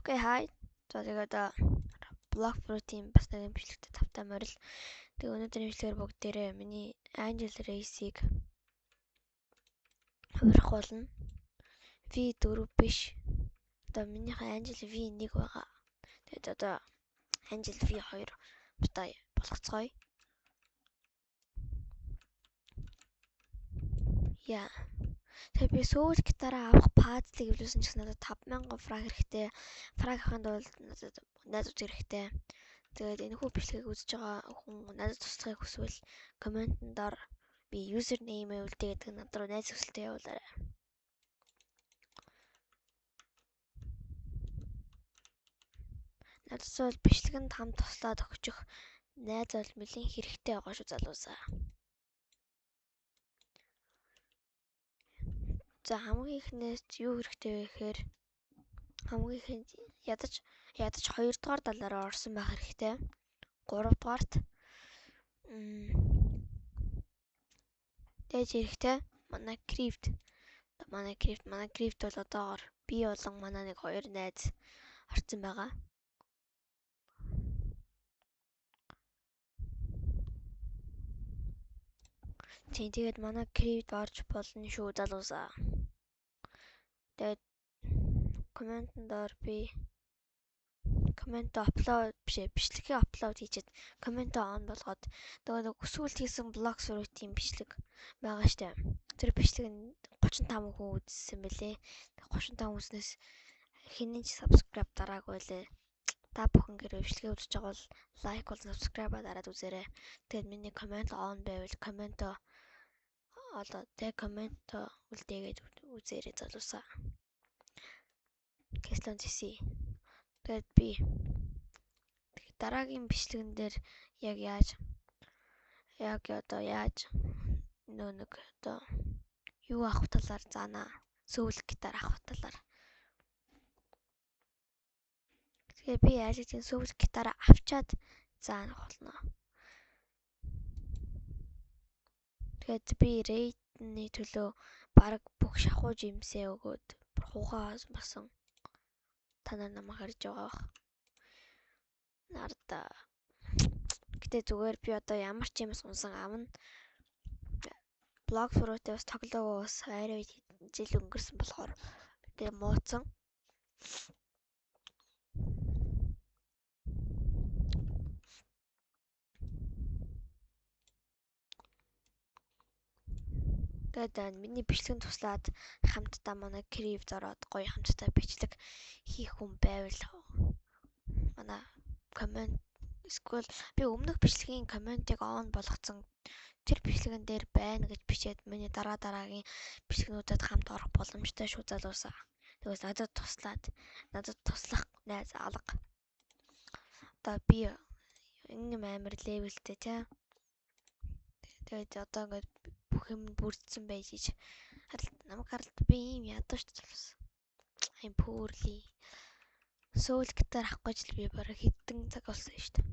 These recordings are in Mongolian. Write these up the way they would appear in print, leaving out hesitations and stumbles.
Okay, hi. За тэгээд Block Fruit-ийн бас нэгэн бичлэгтэй тавтай морил. Тэгээ өнөөдрийн бичлэгээр бүгдээрээ миний Angel Race-ийг хувирах болно. V4 биш. Одоо минийхээ Angel V1 байгаа. Тэгээд одоо Angel V2 бутаа болгоцгоё. Яа. Тэгэхээр би сүүл гитараа авах пазлыг эвлүүлсэн ч гэсэн надад 5000 фраг хэрэгтэй. Фраг авахын тулд надад найзууд хэрэгтэй. Тэгээд энэ хүү бичлэгийг үзэж байгаа хүн надад туслахыг хүсвэл комментэн дор би username үлдээ гэдэг над руу найз хүсэлтээ явуулаарай. Надад бол бичлэгэнд хамт туслаад өгчих найз бол нэлийн хэрэгтэй байгаа шүү залуусаа. За хамгийн эхнээс юу хэрэгтэй вэ гэхээр хамгийн ихэнд ядаж 2 дугаар талаараа орсон байх хэрэгтэй. 3 дугаарт дэж хэрэгтэй манай крипт. Манай крипт бол одоогор би болон манай нэг хоёр найз орсон байгаа. Тийм, тэгээд манай крипт орж болно шүү залуусаа. Тэгээд комментэн доор би коммент апплод биш бичлэгээ апплод хийчихэд коммент он болгоод тэгээд сүүлд хийсэн блог сүрүүтийн бичлэг байгаа штэ. Тэр бичлэг нь 35 хүн үзсэн бэлээ. 35 хүнээс хэний ч subscribe дараагүй лээ. Та бүхэн гэр бичлэгээ үзэж байгаа бол лайк болон subscribe дараад үзээрэй. Тэгээд миний коммент он байвал коммент одоо тэг коммент үлдээгээд үзээрэй залуусаа. Кэслон зэсий. Тэгээд би дараагийн бичлэгэн дээр яг яаж яг одоо яаж нөө нэг одоо юу авах талаар заана. Сөүл гитар авах талаар. Тэгээ би яаж тийм сөүл гитар авчаад заанах болно. Тэгээд би рейтний төлөө бараг бүх шахуу жимсээ өгөөд хугаа басан. Та нар намайг харж байгаа бах. Нарда. Гэтэ зүгээр би одоо ямар ч юм сунсан авна. Блог фрутээ бас тоглоогоо бас арай жил өнгөрсөн болохоор тэгээ мууцсан. Тэгээд миний бичлэгэн туслаад хамтдаа манай крив зороод гоё хамтдаа бичлэг хийх хүн байвал манай коммент эсвэл би өмнөх бичлэгийн комментыг он болгоцсон тэр бичлэгэн дээр байна гэж бичээд миний дараа дараагийн бичлэгнүүдэд хамт орох боломжтой шүү залуусаа. Тэгээс надад туслаад надад туслах найз алга. Одоо би энэ амар левелтэй тий. Тэгээд одоо ингээд бүх юм бүрдсэн байж ич. Харалт намайг харалт би ийм ядуу шүү залуус. I'm poorly. Сөүл гитар авах гэж л би бараг хэдэн цаг болсон шүү дээ.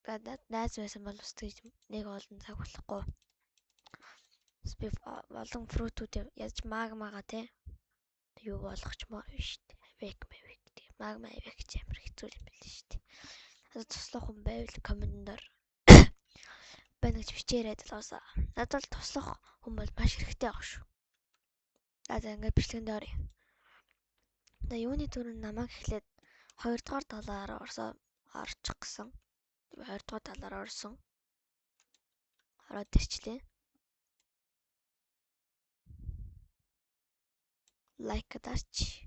Тэгээд найз байсан бол бас тэгж нэг олон цаг болохгүй. Би олон фрутүүд яаж магмага тий. Юу болгочмоор шүү дээ. Авек мэвек тий. Магма авек ч амар хэцүү юм байл шүү дээ. Надад туслах хүн байвал комментээр байна гэж бичээрэй залуусаа. Надад бол туслах хүн бол маш хэрэгтэй байгаа шүү. За ингээд бичлэгэнд оръё. За юуны түрүүнд намайг эхлээд 2 дугаар талаар орчих гэсэн. 2 дугаар талаар орсон. Ороод ирчлээ. Лайк дарч.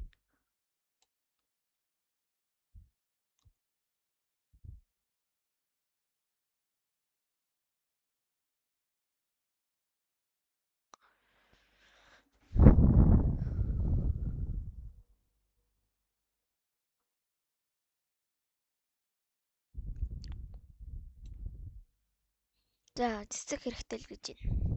За цэцэг хэрэгтэй л гэж байна.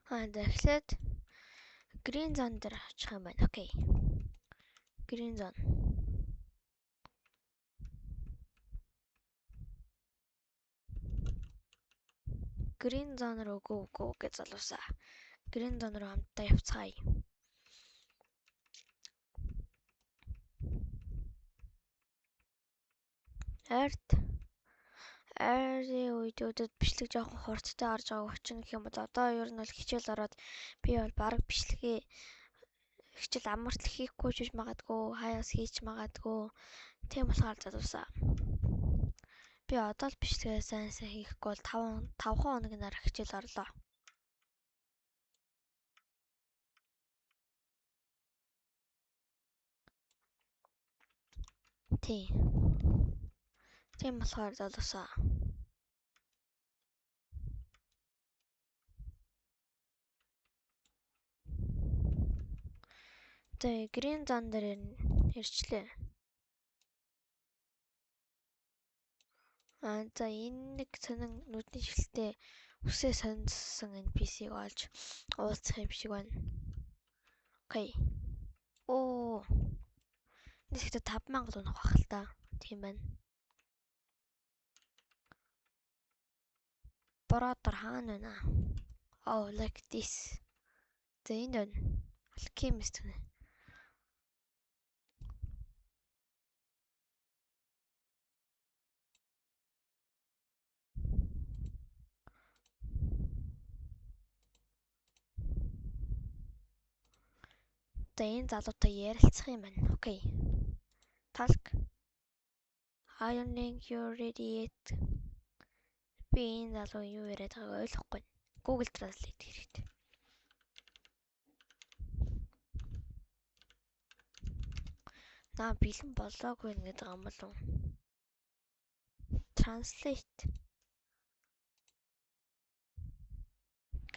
Аа за эхлээд Green Zone дээр очих юм байна. Okay. Green Zone. Green Zone руу go go гэж залуусаа. Green Zone руу хамтдаа явцгаая. Ойрт ойрын үеүүдэд бичлэг жоохон хурдтай орж байгааг учир гэх юм бол одоо ер нь бол хичээл ороод би бол бараг бичлэгээ хичээл амартал хийхгүй ч гэж магадгүй, хаяас хийж магадгүй. Тийм болохоор залуусаа. Би одоо л бичлэгээ сайн сайн хийхгүй бол 5 хоногийн дараа хичээл орлоо. Тийм. Тийм болохоор залуусаа. За Green Zone дээр ирчлээ. Аа за энэ нэг сонин нүдний шилтэй үсээ соньсон NPC-г олж уулзах юм шиг байна. Okay. Оо. Энд ихтэй 5000 унах байх л та. Тийм байна. Brother хаана байна? Oh, like this. За энд байна. Alchemist гэнэ. За энэ залуутай ярилцах юм байна. Okay. Talk. I don't think you're ready yet. Би энэ залуу юу яриад байгааг ойлгохгүй. Google Translate хэрэгтэй. Наа бэлэн болоогүй гэдэг юм болов. Translate.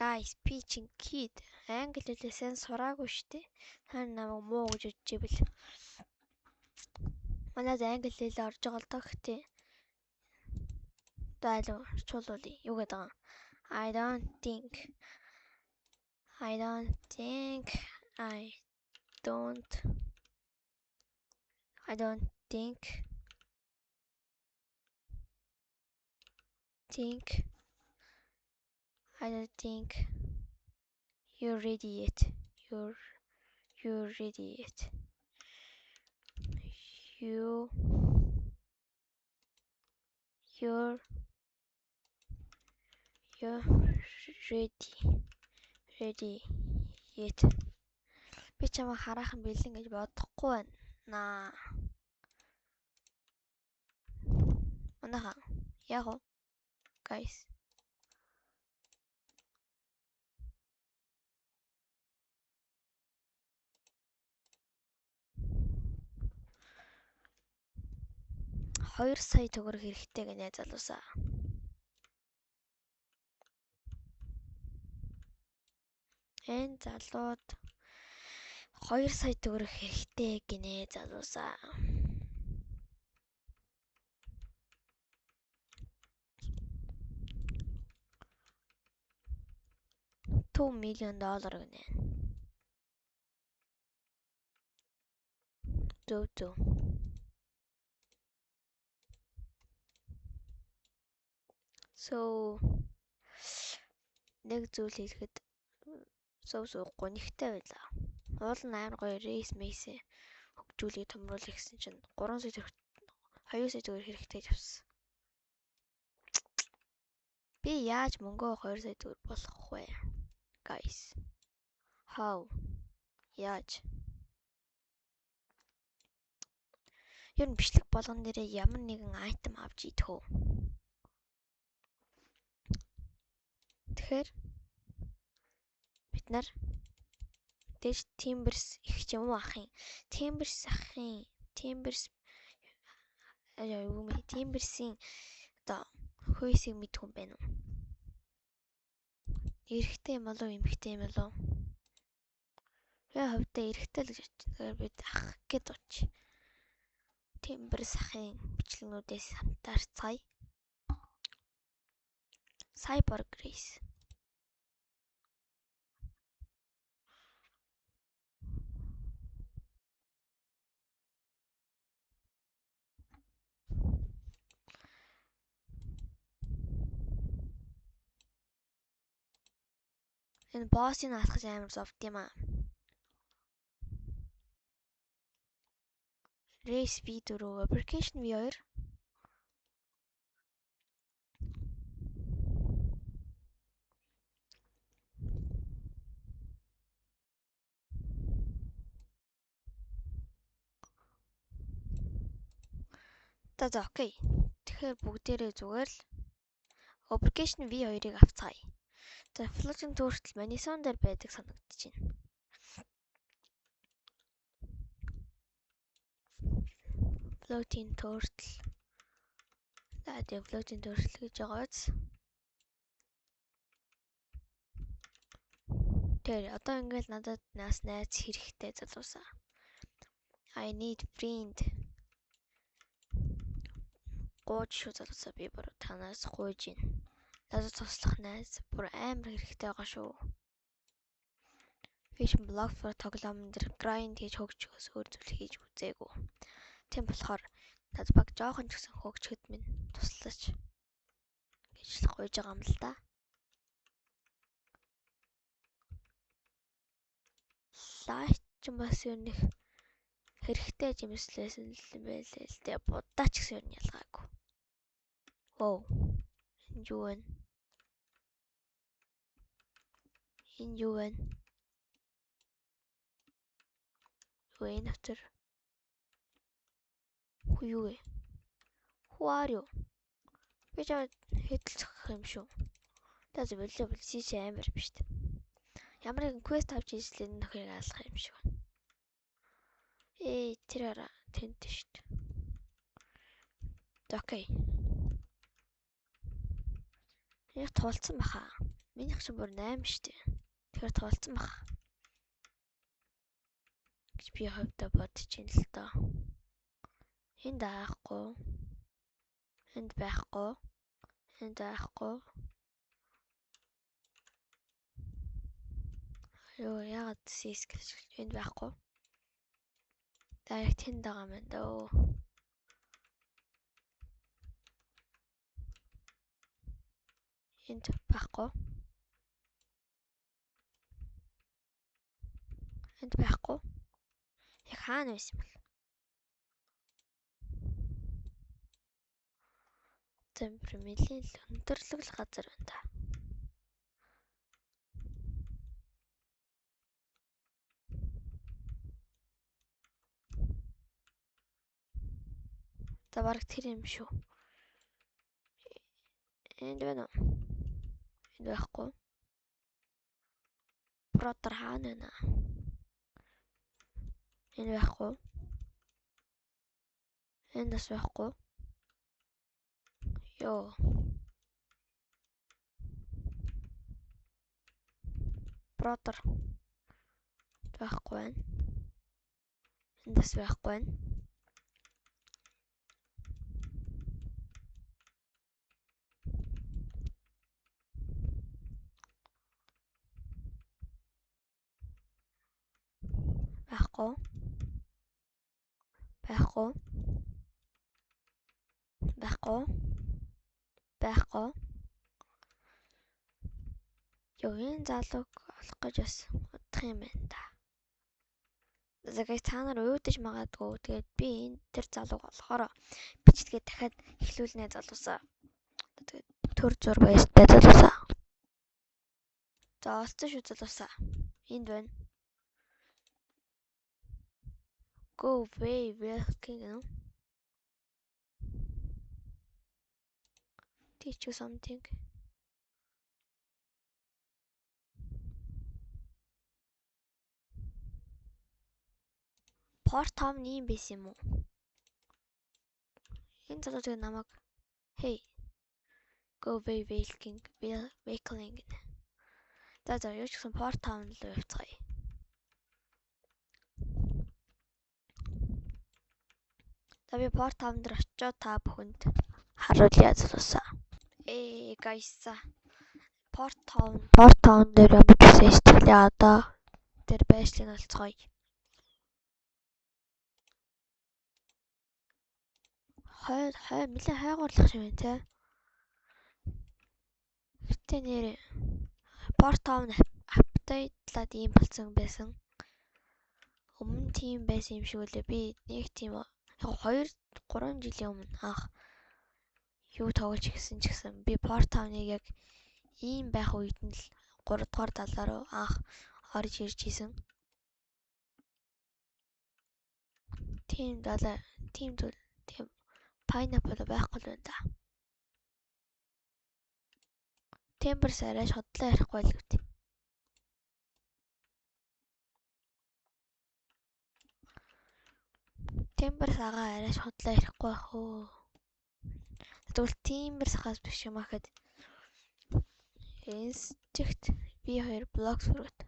Guys, би чинь kid. Англи хэлээ сайн сураагүй штэ. Та намайг муу гэж бодож ивэл. Манайд англи хэл орж байгаа л доо гэхдээ. Дайлуу орчуулъя. Юу гэдэг юм? I don't think I don't think I don't I don't think think I don't think you're ready yet. You're ready yet. You you're you're ready ready yet. Би чамайг хараахан бэлэн гэж бодохгүй байна. Манайхан яг уу guys. 2 сая төгрөг хэрэгтэй гинэ залуусаа. Энэ залууд 2 сая төгрөг хэрэгтэй гинэ залуусаа. $2 million гинэ. Зөв зөв. So нэг зүйл хэлэхэд зөв зөв гунигтай байлаа. Уул нь амар гоё race мэйсээ хөгжүүлээ томруулах гэсэн чинь 3 сая төгрөг 2 сая төгрөг хэрэгтэй гэж авсан. Би яаж мөнгөө 2 сая төгрөг болгох вэ? Guys. How? Яаж? Ер нь бичлэг болгон дээрээ ямар нэгэн item авч идэх үү? Тэгэхээр бид нар мэдээж Timbers их ч юм уу ахын Timbers ахын Timbers юу юм Timbers-ийн одоо хүйсийг мэдэх хүн байна уу? Эрэгтэй юм болов эмэгтэй юм болов? Би хувьдаа эрэгтэй л гэж бодчих. Тэгэхээр бид ах гэд бодчих. Timbers ахын бичлэгнүүдээс хамтаарцгаая. Cyborg Grace. Энэ боссыг алхаж амар зовд юм аа. Race V4, Application V2. За за окей. Тэгэхээр бүгдээрээ зүгээр л Application V2-ыг авцгаая. За Floating Turtle Manison дээр байдаг санагдаж байна. Floating Turtle. За тэгээ Floating Turtle гэж байгаа биз. Тэр одоо ингээл надад нас найз хэрэгтэй залуусаа. I need friend. Гууж шүү залуусаа, би бүр танаас гуйж байна. Надад туслах найз бүр амар хэрэгтэй байгаа шүү. Би чинь Blox Fruit тоглоомн дээр grind хийж хөгжихөөс өөр зүйл хийж үзээгүй. Тийм болохоор надад баг жоохон ч гэсэн хөгжихэд минь туслаач гэж л гуйж байгаа юм л да. Лайт ч бас ер нь хэрэгтэй жимслээсэн л юм байлээ л дээ. Будаа ч гэсэн ер нь ялгаагүй. Воу. Энэ юу вэ? Энэ юу вэ? Юу энэ автор? Хүү юу вэ? Who are you? Би жаа хэдэлцэх юм шүү. За зөв болоо бол амар юм шүү дээ. Ямар нэгэн квест авч ижил энэ нөхрийг алах юм шиг байна. Тэр ара тэнд шүү дээ. За окей. Яг туулцсан баха. Минийх чинь бүр 8 шүү дээ. Тэгэхээр туулцсан баха гэж би хувьдаа бодож байна л доо. Энд байхгүй. Энд байхгүй. Энд байхгүй. Юу яагаад сис гэж энд байхгүй. За яг тэнд байгаа юм байна дөө. Энд байхгүй. Энд байхгүй. Яг хаана байсан юм бол? Темпераментийн өндөрлөг л газар байна да. За бараг тэр юм шүү. Энд байна уу? Энд байхгүй. Brother хаана байна? Энэ байхгүй. Энэ бас байхгүй. Йоо. Brother байхгүй байна. Энд бас байхгүй байна. Байхгүй. Байхгүй. Байхгүй. Байхгүй. Йоо, энэ залууг олох гэж бас удах юм байна да. Загай та нар уйдаж магадгүй. Тэгээд би энэ тэр залууг олохоор бичлэгээ дахиад эхлүүлнэ залуусаа. Тэгээд төр зур баяртай залуусаа. За олцсон шүү залуусаа. Энд байна. Go away, working. Teach you something. Port Town ийм байсан юм уу? Энэ залуу тэгээ намайг hey go away working, working гэнэ. За за юу ч гэсэн Port Town руу явцгаая. За би Port Town дээр очиод та бүхэнд харуулъя залуусаа. Guys. Port Town дээр ямар ч үсэн сэтгэлээ одоо тэр байшлыг олцгоё. Хой хой нэлээ хайгуурлах юм байна те. Гэтэ нэр Port Town Update-лаад ийм болсон байсан. Өмнө тийм байсан юм шиг үлээ. Би нэг тийм яг 2 3 жилийн өмнө анх юу тоглож ирсэн ч гэсэн би Port Town-ыг яг ийм байх үед нь л 3 дугаар далаа руу анх орж ирж исэн. Тийм далаа, тийм зүйл, тийм pineapple байхгүй л байна да. Timbers арай шодлоо ярихгүй л гэдэг. Timbers агаа арай шодлоо ярихгүй байх өө. Тэгвэл Timbers хаас биш юм ахэд Insect B2 blocks fruit.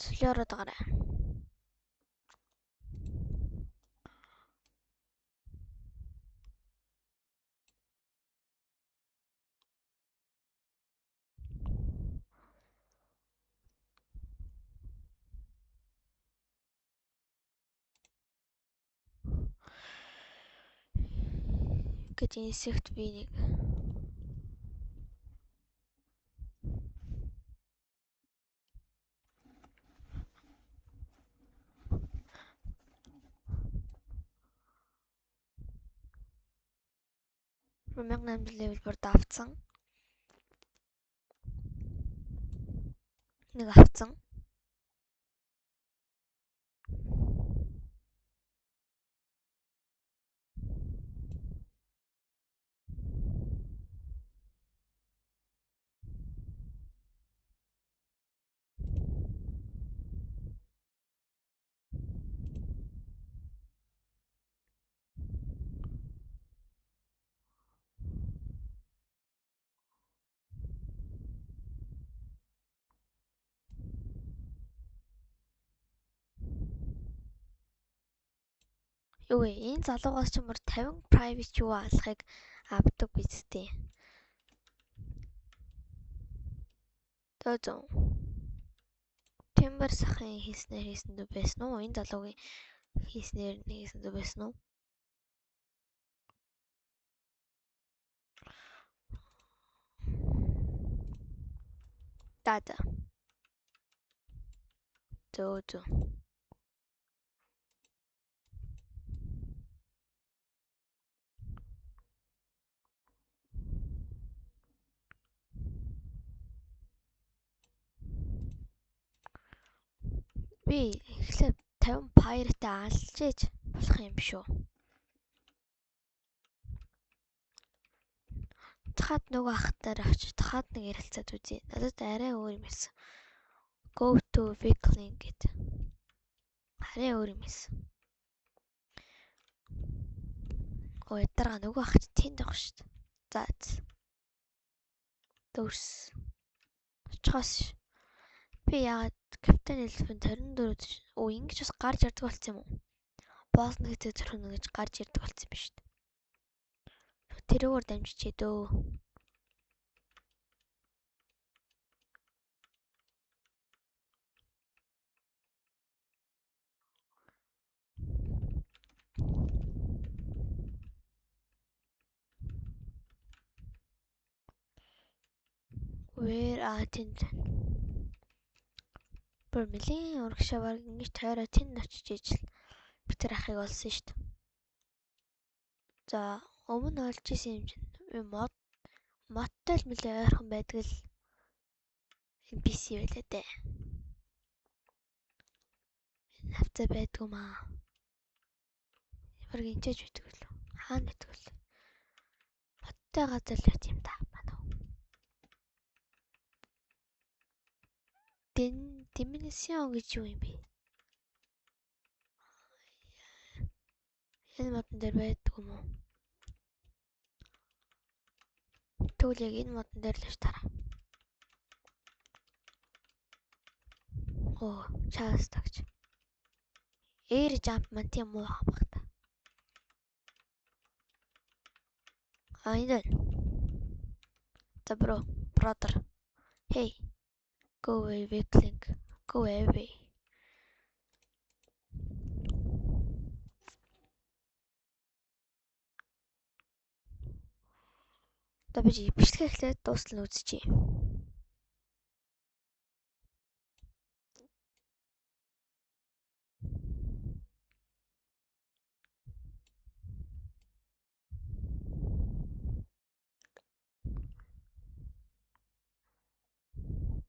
Солиороод байгаарай. Гэж insect би нэг 1800 level бүр давцсан. Нэг авцсан. Юу вэ? Энэ залуугаас ч мөр 50 private юу алахыг авдаг биз дээ. Зөө. Timber сахын хийснээр хийсэн дүү байсан уу? Энэ залуугийн хийснээр хийсэн дүү байсан уу? За. Зөө. Би эхлээд 50 pirate алж ээж болох юм шүү. Цахад нөгөө ах дээр очиж тахад нэг ярилцаад үзье. Надад арай өөр юм хэлсэн. Go to Weakling гэд. Арай өөр юм хэлсэн. Ой, дарга нөгөө ах чи тэнд байх шүү дээ. За. Дөрс. Очихоос би яагаад Captain Elephant 24 өө ингэж бас гарч ирдэг болсон юм уу? Босс нэгтэй зөрхөн ингэж гарч ирдэг болсон юм биш үү? Тэрүүгээр дамжчихээ дөө. Where are тэнд? Бүр нэлийн урагшаа баг ингэж тойроо тэнд очиж ижил битэр ахыг олсон шүү дээ. За өмнө олж исэн юм чинь мод модтой л нэлээ ойрхон байдаг л NPC байлаа дээ. Энэ хавцаа байдгүй маа. Бараг энчээж байдаг л. Хаана байдаг л. Модтой газар л байт юм да. Манай. Dimension гэж юу юм бэ? Энэ модон дээр байдгүй юм уу? Тэгвэл яг энэ модон дээр л ш тараа. Оо, чаас тагч. Air jump ман тийм муу байх та. А энэ. За bro, brother. Hey. Go away, weakling. Go away. Одоо би бичлэгээ эхлээд дуустал нь үзчихье.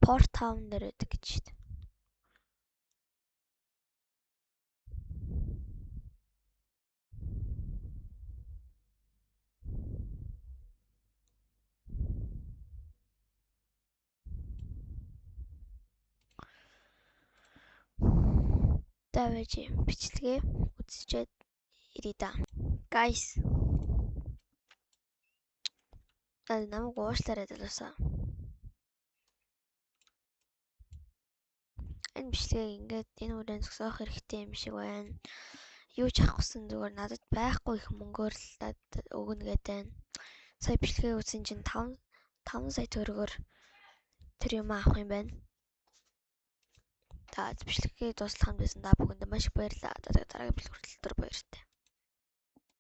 Port Town дээр байдаг гэж шүү дээ. Давэж бичлэгээ үзчихэд ирье да. Guys. Намайг уушлаарай залуусаа. Энэ бичлэгийг ингээд энэ үрээ зогсоох хэрэгтэй юм шиг байна. Юу ч авахгүйсэн зүгээр надад байхгүй их мөнгөөр л надад өгнө гэдэг байна. Сая бичлэгээ үзсэн чинь 5 сая төгрөгөөр тэр юм авах юм байна. За бичлэгээ дуслах юм байсан та бүхэнд маш их баярлалаа. Дараагийн бичлэг хүртэл түр баяртай.